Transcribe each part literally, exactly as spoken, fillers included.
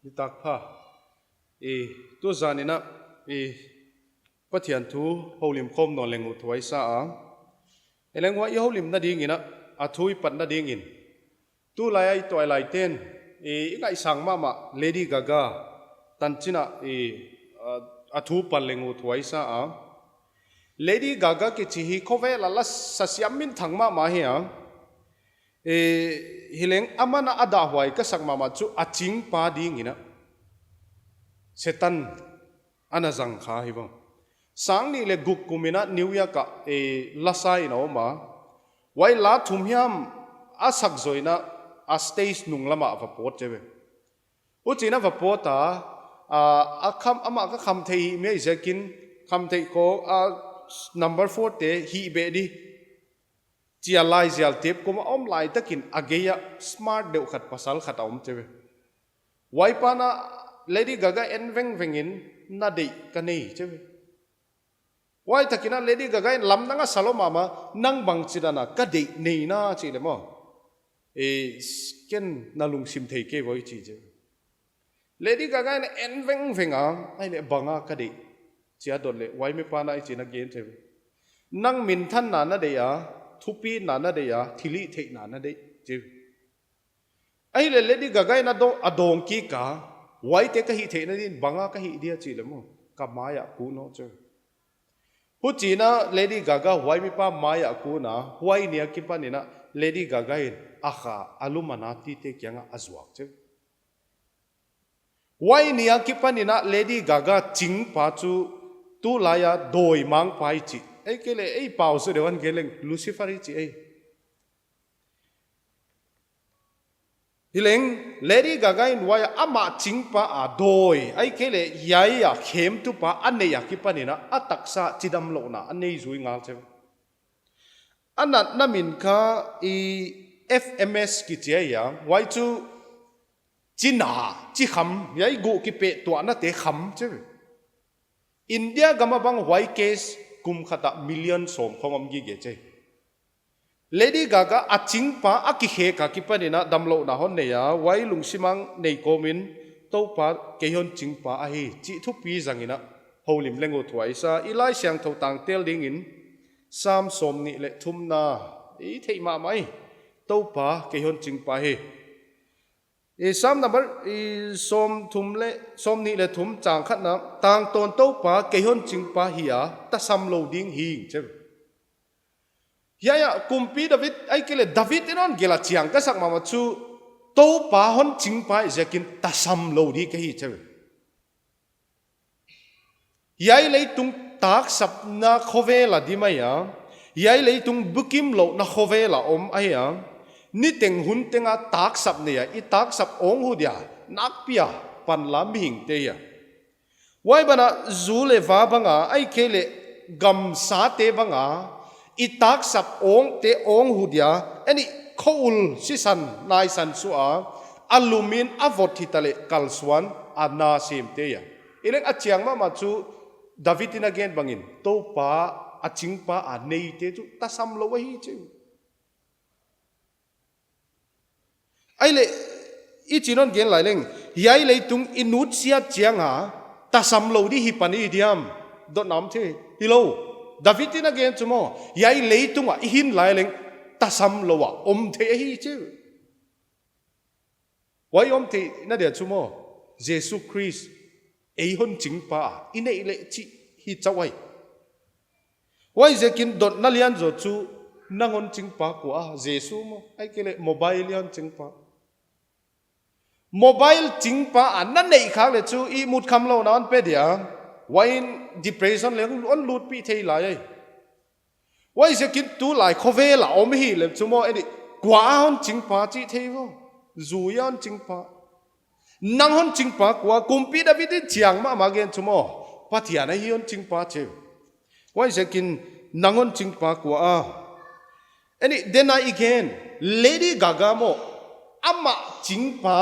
Nitak pha. I, tuzan in a, i, Pathian thu houlim khawm nawn leng uh thuaisa a. I leng huai i houlimna ding in a, a thu i patna ding in. Tulai a i tuailaite'n, i, i ngaihsang mahmah Lady Gaga tanchin a, i, a, a thu pan leng uh thuaisa a. Lady Gaga kichi hi khovel a la sa siam minthang mahmah hi a. E, hileng aman a dahhuai ka sak mahmah chu a chingpa ding in a Setan ana zang kha hi vang. Sang nih leh guk kum in a New York ah, e, la sa in a om a. Huai la thum hiam a sak zoh in a, a stage nung lam ah va pawt chi ve. Huchi'n a va pawt a, a, a kham, amah ka khamtheih mi ziakin khamtheih khawng, a, number four te hih beh di. Chia lai zial tep kum a om lai takin a gei ah smart deuh khat pasal khat a om chi ve. Huai pa'n a Lady Gaga en vengveng in na deih ka nei chi ve. Huai takin a Lady Gaga in lamdang a sa lou mahmah, nang bangchidan a ka deih nei na chi leh maw. E, s-, ken na lungsim thei kei ve chi chi. Lady Gaga in en vengveng a, ahihleh bang a ka deih. Chia dot leh, huai mi pa'n a hichi'n a gen chi ve. Nang minthanna na deih a, thupina na deih a, thilhihtheihna na deih chi ve. Ahihleh Lady Gaga in a do-, a dawng kik a, huaite ka hihtheihna din bang a ka hih dia chi leh maw. Ka mai ah kun aw chi. Huchi'n a Lady Gaga huai mipa mai ah kun a, huai ni a kipan in a Lady Gaga in a kha, a lum a na tite kiang ah a zuak chi. Huai ni a kipan in a Lady Gaga chingpa chu tulai a dawimangpa i chi. Ei kei leh, ei pau su deuh a gen leng Lucifer i chi ei. Hileng, Lady Gaga in huai a amah chingpa a dawi, ei kei leh hiai a khemtupa a neih a kipan in a, a taksa chidamlouhna a nei zui ngal chi. A natna min kha i F M S kichi a, huai chu china, chikham, hiai guh kipehtuahnate kham chi. India gam a bang huai case kum khat ah million sawm khawng om gige chi. Lady Gaga a chingpa a kikhek a kipan in a damlouhna hon nei a, huai lungsim a nei kawm in Toupa kei hon chingpa ahi chih thupi zang in a houlim leng uh thuaisa. I Laisiangthou tang tel ding in Sam sawmnih leh thumna i theih mahmah i, Toupa kei hon chingpa hi. I Sam number i sawmthum leh, sawmnih leh thum chang khatna, tangtawn Toupa kei hon chingpa hi a, tasam lou ding hing chi. Hiai a kumpi David, ei kei leh David in hon gelh a chiang ka sak mahmah chu, Toupa hon chingpa i ziakin tasam lou di ka hi chi. Hiai leitung taksapna khovel a dim ahi a, hiai leitung bukimlouhna khovel a om ahi a, niteng hunteng a taksap nei a, i taksap awng hu dia, nakpi a panla mihingte hi a. Huai ban ah zu leh va bang a, ei kei leh gamsate bang a, i taksap awngte awng hu dia, ei ni khou ul sisan naisan sua, a lum in a vot hita leh kalsuan a na semte hi a. Hileng a chiang mahmah chu David in a gen bang in, Toupa a chingpa a neite chu tasam lou ahi chi. Ahihleh, i chin hon gen lai leng, hiai leitung i nutsiat chiang a, tasam lou di hi pan i diam, dotna om thei, hilou. David in a gen chu maw, hiai leitung a i hin lai leng, tasam lou a om thei ahi chi. Huai om theihna dia chu maw, Jesu Khrist, ei hon chingpa a, i neih leh chih hi chauh ahi. Huaiziakin dotna lian zaw chu, nang hon chingpa kua a, Jesu maw, ei kei leh mobile hon chingpa. Mobile chingpa a na neih khak leh chu ihmut khamlouhna hon pe dia, huai in depression leng hon lutpih thei lai ei. Huaiziakin tulai khovel a om i hih leh chu maw, ei ni, kua a hon chingpa chih thei vo. Zui a hon chingpa. Nang hon chingpa kua, kumpi David in chiang mahmah gen chu maw, Pathian ahi hon chingpa chi. Huaiziakin nang hon chingpa kua a. Ei ni, den a i gen, Lady Gaga maw, amah chingpa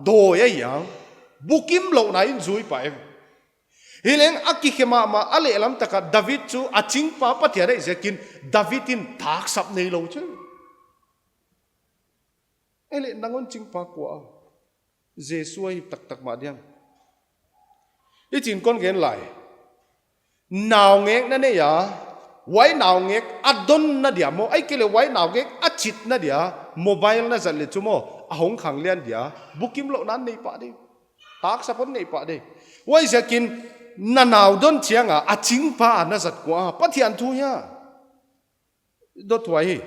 dawi ahi a, bukimlouhna in zui pah e. Hileng a kikhe mahmah a lehlam tak a David chu a chingpa Pathian ahi ziakin David in taksap neilou chi. Ei leh nang hon chingpa kua a. Jesu ahi taktak mah diam. I chin kon gen lai. Naungek na nei a, huai naungek a donna dia maw, ahihkeileh huai naungek a chitna dia, mobile na zat leh chu maw, a hong khang lian dia, bukim louhna nei pah di. Taksap hon nei pah di. Huaiziakin na nau don chiang a, a chingpa a na zat kua, Pathian thu hia. Dot huai hi.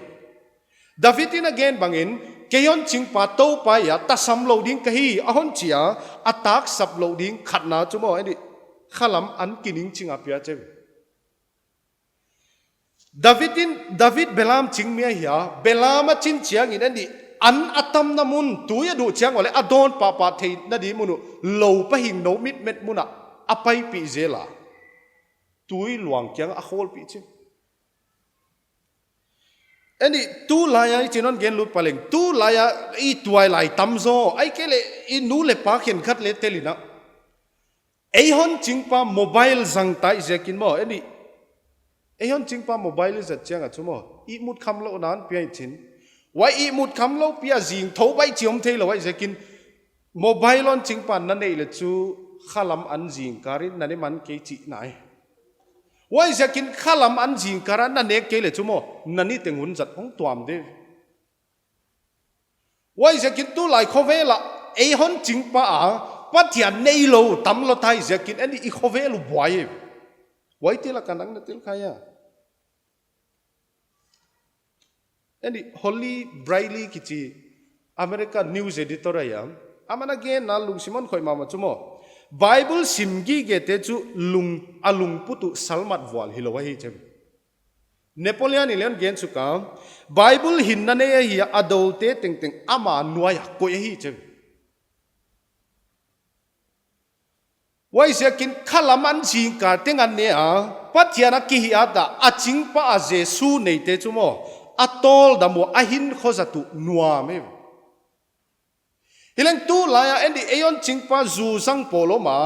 David in a gen bangin, kei hon chingpa Toupa ahi a, tasam lou ding ka hi, a hon chi a, a taksap lou ding khatna chu maw, eini, khalam an kining ching a pia cheu. David in, David belam ching mi ahi a, belam a chin chiangin eini, an a tamna mun, tui a duh chiang uleh, a dawn pahpah theihna di mun uh, lou pahing nou mitmet mun ah, a paipih zel a. Tui luang kiang a khawlpih cheu. Eini, tulai a i chin hon gen lut pah leng, tulai a i tuailai tam zaw, ahihkeileh i nu leh pa khenkhat leh tel in a. Ei hon chingpa mobile zang ta i ziakin maw, eini. Ei hon chingpa mobile i zat chiang a chu maw, ihmut kham louhna hon pia i chin. Huai ihmut kham lou pia zing thou bai chi om thei lou huaiziakin, mobile hon chingpa na neih leh chu khalam an zingkar in na ne man kei chihna ahi. Huaiziakin khalam an zingkar a na nek kei leh chu maw, na niteng hun zat hong tuam di. Huaiziakin tulai khovel ah, ei hon chingpa a, Pathian neilou tam lou ta i ziakin, eini i khovel uh buai. Huai tel a ka nang na tel kha hia. Eini Horace Greeley kichi America news editor ahi a. Aman a genna lungsim hon khoih mahmah chu maw. Bible sim gigete chu lung, a lungput uh salmat vual hilou ahi cheu. Napoleon in leng hon gen suk a. Bible hinna nei ahi a, a doute tengteng ama nuai a koih ahi cheu. Huaiziakin khalam an zingkar teng an ne a, Pathian a kihih a ta, a chingpa a Jesu neite chu maw, a tawldam ua a hinkhua zat uh nuam e. Hileng tulai a eini ei hon chingpa zu zang pawl om a,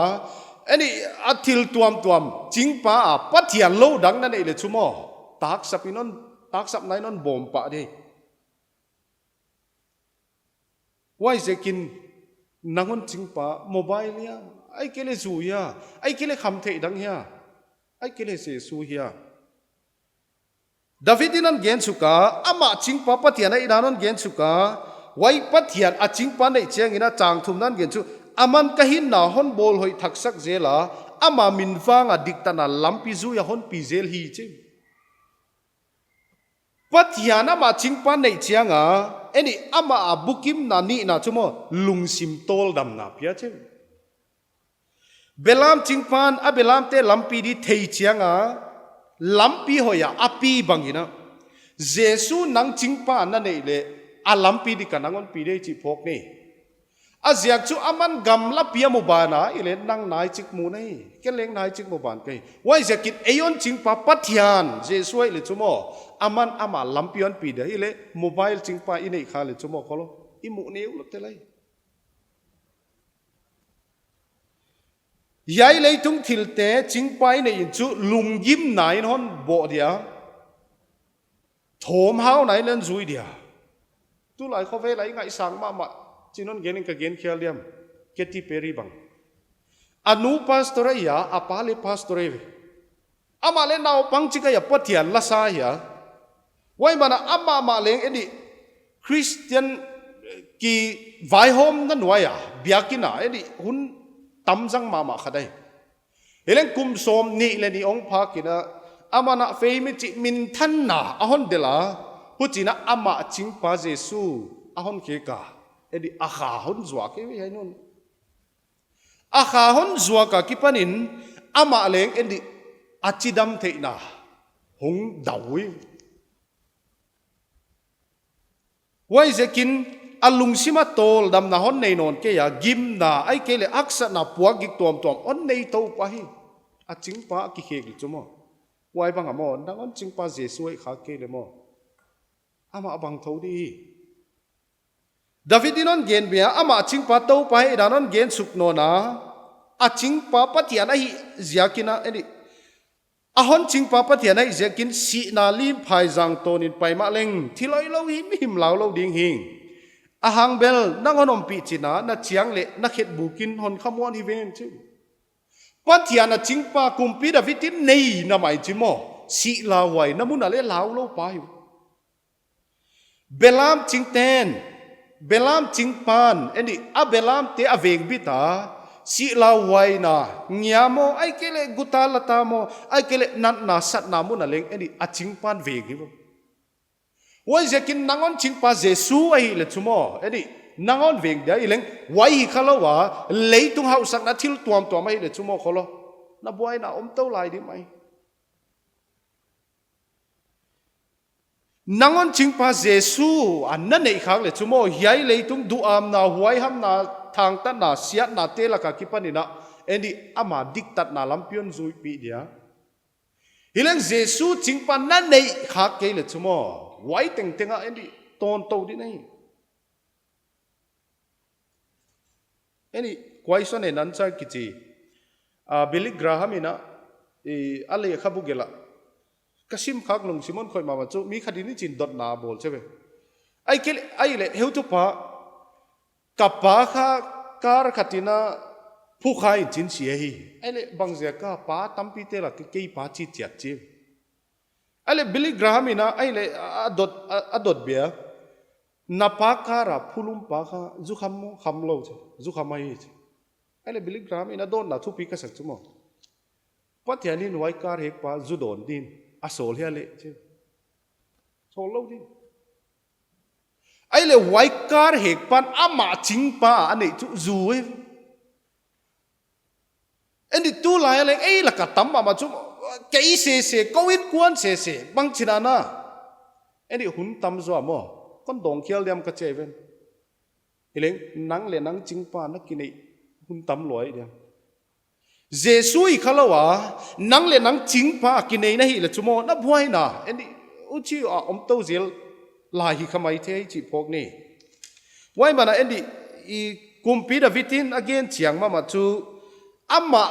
eini a thil tuamtuam, chingpa a Pathian lou dang na neih leh chu maw, taksap in hon, taksapna in hon bawm pah di. Huaiziakin nang hon chingpa mobile hia, ahihkeileh zu hia, ahihkeileh khamtheih dang hia, ahihkeileh Jesu hia. David in hon gen suk a, ama chingpa Pathian ahihdan hon gen suk a, huai Pathian a chingpa neih chiangin a chang thumna hon gen chu, aman ka hinna hon bawl hoih thak sak zel a, ama min vang a diktatna lampi zui a hon pi zel hi cheu. Pathian ama chingpa neih chiang a, eini ama a bukimna nihna chu maw, lungsim tawldamna pia cheu. Belam chingpan a belamte lampi di thei chiang a, lampi hoih a a pi bangin a, Jesu nang chingpa na neih leh, a lampi di ka nang hon pi di chih phawk ni. A ziak chu aman gamla pi a mu ban a, i leh nang nai chik mu na hi, ken leng nai chik mu ban ka hi. Huaiziakin ei hon chingpa Pathian, Jesu ahih leh chu maw, aman ama lampi hon pi di, i leh mobile chingpa i neih kha leh chu maw, kholo, i mu neu lou tel lai. Hiai leitung thilte chingpa i neih in chu lunggimna in hon bawh dia. Thawmhauna in hon zui dia. Tulai khovel a i ngaihsang mahmah, chin hon gen in ka gen khial diam. Katy Perry bang. A nu pastor ahi a, a pa leh pastor ahi ve. Amah leh naupang chik ahi a, Pathian la sa ahi a. Huai ban ah amah mah leng eini Christian kivaihawmna nuai a, biakinn a, eini hun tamzang mahmah khat ahi. Hileng kum sawmnih leh nih hong phak in a, aman a fame chih minthanna a hon delh a, huchiin a amah chingpa Jesu a hon khek a, eini a kha hon zuak e ve hiai nu'n. A kha hon zuak a kipanin, amah leng eini a chidam theihna hong dau hi. Huaiziakin a lungsim a tawldamna hon nei nawn kei a, gimna ahihkeileh haksatna puakgik tuamtuam hon nei tou pah hi. A chingpa a kikhek leh chu maw. Huai bang a maw, nang hon chingpa Jesu ahih kha kei leh maw, amah bang thou di hi. David in hon gen bia, amah chingpa Toupa ahihdan hon gen suk nawn a, a chingpa Pathian ahih ziakin a, eini, a hon chingpa Pathian ahih ziakin sihna lim phai zang tawnin pai mah leng, thi loilou himhim lau lou ding hi. Ahang bel, nang hon ompih chi'n a, na chiang leh, na khetbuk in hon khamuan hi ven chi. Pathian a chingpa kumpi David in nei na mai chi maw. Sihlauhuai, na mun a leh lau lou pa hi. Belam chingte'n, belam chingpa'n, en dih, a belamte a vengbit a, sihlauhuaina, ngia maw, ahihkeileh guta lata maw, ahihkeileh natna satna mun a leng, en dih, a chingpa'n veng hi maw. Huaiziakin nang hon chingpa Jesu ahihleh chu maw, en dih, nang hon veng dia hileng, huai hi kha lou a, leitung hausakna thil tuamtuam ahihleh chu maw kholo. Na buaina om tou lai di mai. Nang hon chingpa Jesu a na neih khak leh chu maw, hiai leitung duhamna, huaihamna, thangtatna, siatnate laka kipan in a, en dih, ama diktatna lampi hon zuipih dia. Hileng Jesu chingpa na neih khak kei leh chu maw, huai tengteng a, en dih, tawntou di na hi. En dih, Question and Answer kichi. Ah, Billy Graham in a, i, a lehkhabu gelh a. Ka sim khak lungsim hon khoih mahmah chu, mi khat in hichi'n dotna bawl chi ve. Ahihkeileh, ahihleh, heutupa, ka pa kha car khat in a phukha in chi'n si ahi. Ahihleh, bangziak a pa tampite laka kei pa chi chiat chi. Ahihleh Billy Graham in a, ahihleh a, a dot, a, a dot bia. Na pa car a phulum pa kha, zu kham maw, kham lou chi, zu kham ahi chi. Ahihleh Billy Graham in a dawnna thupi ka sak chu maw. Pathian in huai car hek pa zu dawn din, a sawl hia leh chi. Sawl lou din. Ahihleh huai car hek pa'n amah chingpa a neih chu zu e. En dih, tulai a leng ei laka tam mahmah chu, kei sese, kou innkuan sese, bangchi'n a na. En dih, hun tam zaw maw, kon dawng khial diam ka chi ven. Hileng, nang leh nang chingpa na kineih hun tam lua hi diam. Jesu hi kha lou a, nang leh nang chingpa kinei na hihleh chu maw, na buaina, en dih, huchi a om tou zel lai hi kha maithei chih phawk ni. Huai man a, en dih, i, kumpi David in a gen chiang mahmah chu, amah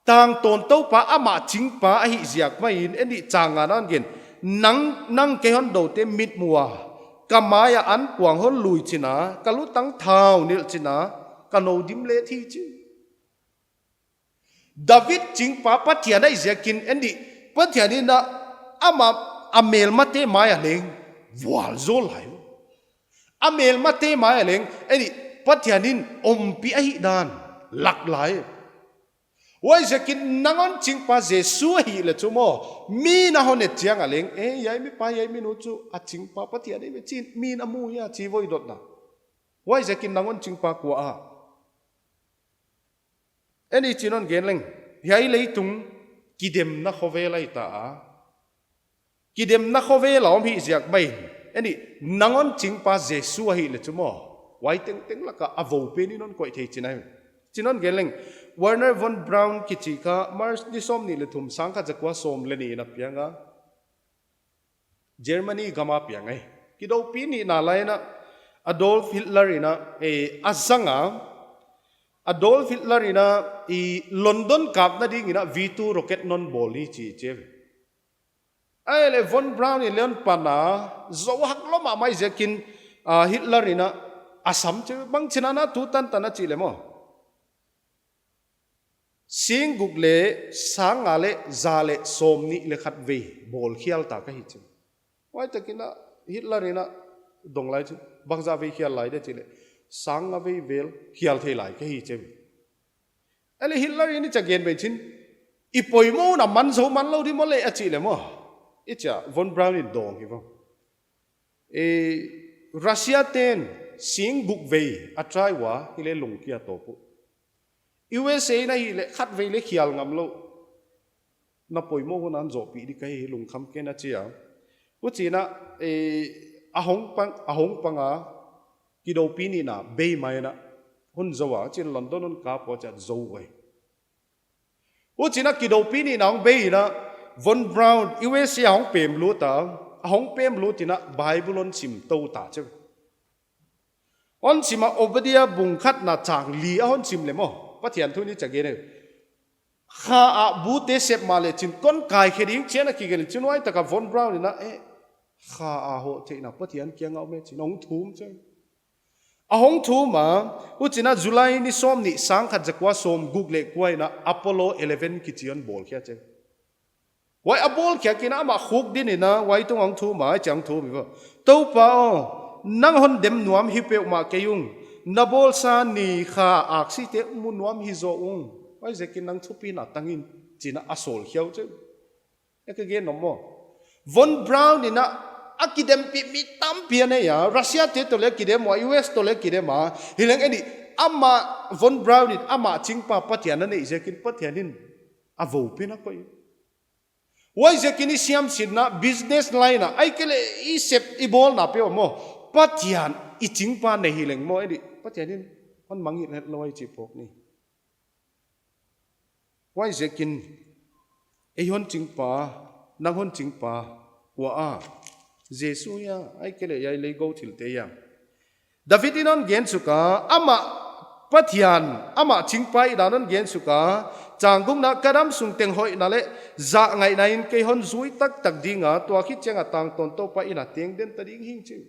tangtawn Toupa, amah chingpa ahih ziak mah in, en dih, chang ngana a gen. Nang, nang kei hon doute mitmuh a, ka mai a ankuang hon lui chi'n a, ka lutang thau nilh chi'n a, ka nou dim let hi chi. David chingpa Pathian ahih ziakin, en dih, Pathian in a, amah, a melmate mai a leng vualzawl lai. A melmate mai a leng, en dih, Pathian in ompih ahihdan lak lai. Huaiziakin nang hon chingpa Jesu ahihleh chu maw, mi'n a hon et chiang a leng, eh, hiai mipa, hiai minu chu a chingpa Pathian ahi ve chi'n, mi'n a mu hia chi voi dotna. Huaiziakin nang hon chingpa kua a. En dih, chi'n hon gen leng, hiai leitung kidemna khovel ahi ta a. Kidemna khovel a om hi ziak mah in, en dih, nang hon chingpa Jesu ahihleh chu maw, huai tengteng laka a vou pen in hon koih thei chi'n ahi. Chi'n hon gen leng, Wernher von Braun kichi kha March ni sawmnih leh thum, sangkhat zakua sawm leh nih in a piang a. Germany gam a piang ahi. Kidoupi nihna lai in a Adolf Hitler in a, eh, a zang a. Adolf Hitler in a, i, London kapna ding in a V two rocket non bawl hi chi chi. Ahihleh von Braun in leng pan a, zou hak lou mahmah ziakin, ah, Hitler in a, a sam chi, bangchi'n a na tu tantan a chih leh maw. Singguk leh, sang nga leh, za leh, sawmnih leh khat vei, bawl khial ta ka hi chi. Huai takin a, Hitler in a, dong lai chi, bangzah vei khial lai de chih leh, sang nga vei vel, khial thei lai ka hi chi. Ahihleh Hitler in i cha gen ben chi'n, i poimohna man zou man lou di maw leh a chih leh maw. I cha, von Braun in dong hi vang. Eh, Russia te'n singguk vei a try ua, hileh lungkia tawp uh. U S A in a hileh khat vei leh khial ngam lou. Na poimoh hun a hon zohpih di ka hi lungkham ken a chi a. Huchi'n a, eh, a hong pang, a hong pang a, kidoupi nihna bei mai in a, hon zou a, chi'n London hon kap ua chiah zou uai. Huchi'n a kidoupi nihna hong bei in a, von Braun, U S A a hong pem lut a, a hong pem lut in a Bible hon sim tou ta chi. Hon sim a Obadiah bung khatna chang li a hon sim leh maw, Pathian thu in i cha gen e. Kha a bute sep mahleh chi'n kon kaikhe ding chi'n a kigen chi'n huai taka von Braun in a, eh, kha a hoh theihna Pathian kiang a om e chi'n hong thum chi. A hong thum a, huchiin a July ni sawmnih, sangkhat zakua sawmguk leh kua in a Apollo eleven kichi hon bawlkhia chi. Huai a bawlkhiak in a amah khuk dingin a, huai tung hong thum a, hichiin hong thum hi ve. Toupa aw, nang hon dem nuam hi peuhmah kei ung, na bawlsa ni kha aksite mu nuam hi zaw ung. Huaiziakin nang thupina tang in, chiin a sawl khia uh chi. E ka gen nuam maw. Von Braun in a, a kidempih mi tampi a nei a, Russia te toh leng kidem ua, U S toh leng kidem a, hileng e di, amah Von Braun in amah chingpa Pathian a neih ziakin Pathian in a vou pen a koih. Huaiziakin i siamsinna, business line a, ahihkeileh i sep i bawlna peuh maw, Pathian i chingpa nei hileng maw, e di, Pathian in hon mangngilh het lou ahi chih phawk ni. Huaiziakin, ei hon chingpa, nang hon chingpa, kua a? Jesu hia, ahihkeileh hiai lei gou thilte hia? David in hon gen suk a, amah Pathian, amah chingpa i dan hon gen suk a, chang gukna, ka damsung teng hoihna leh zahngaihna in kei hon zui taktak ding a, tua khit chiang a tangtawn Toupa inn a teng den ta ding hing chi.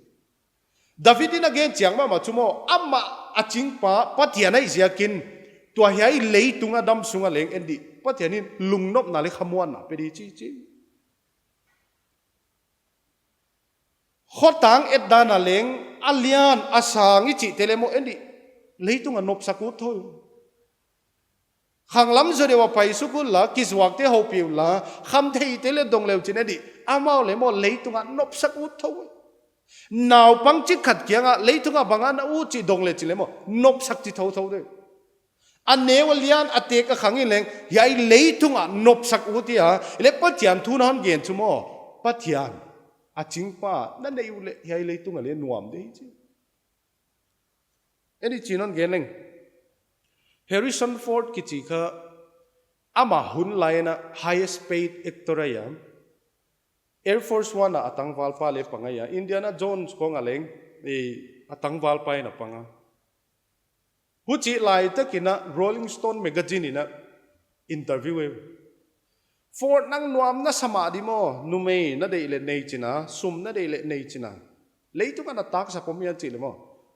David in a gen chiang mahmah chu maw, amah a chingpa Pathian ahih ziakin, tua hiai leitung a damsung a leng e di, Pathian in lungnopna leh khamuanna pe di chi chi. Khotang et dan a leng, a lian a sang i chihte leng maw e di, leitung a nopsak ut thou. Khanglam zaw deuh a pai suk unla, kizuakte houpih unla, khamtheite leng dong le uh chin e di, amau leng maw leitung a nopsak ut thou. Naupang chik khat kiang a leitung a bang a na ut chih dong le chin leng maw, nopsak chi thouthou de. A neu a lian a tek a khang in leng, hiai leitung a nopsak ut hi a, leh Pathian thu na hon gen chu maw, Pathian a chingpa na neih uleh hiai leitung a leng nuam de hi chi. E di, chiin hon gen leng. Harrison Ford kichi kha, amah hun lai in a highest paid actor ahi a. Air Force One a a tangvalpa leng pang ahi a. Indiana Jones khong a leng, e, a tangvalpa in a pang a. Huchi lai takin a Rolling Stone magazine in a interview e. Ford, nang nuam na sa mah di maw, numei na deih leh nei chin a, sum na deih leh nei chin a. Leitung a na taksa om hia chih leh maw,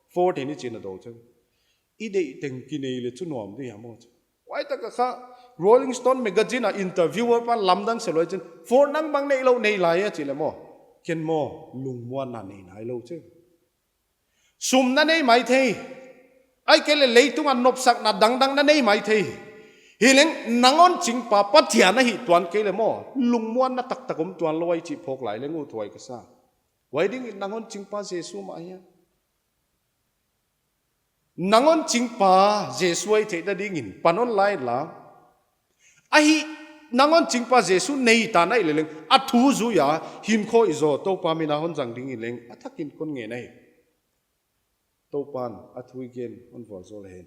Ford in hichiin a dou chu. I deih teng kinei leh chu nuam di hia maw chu. Huai tak a kha Rolling Stone magazine a interviewer pan lamdang se lou chin, Ford, nang bang neilou nei lai a chih leh maw, ken maw lungmuanna nei nailou chi. Sum na nei maithei. Ahihkeileh leitung a nopsakna dangdang na nei maithei. Hileng nang hon chingpa Pathian ahih tuan kei leh maw, lungmuanna taktak om tuan lou ahi chih phawk lai leng uthuai ka sa. Huai dingin nang hon chingpa Jesu mah hia. Nang hon chingpa Jesu ahih theihna dingin pan hon la inla. Ahi, nang hon chingpa Jesu nei ta na hih leh leng, a thu zui a hinkhua i zaw Toupa min a hon zang dingin leng a thakin kon ngen ahi. Toupan a thu i gen hon vualzawl hen.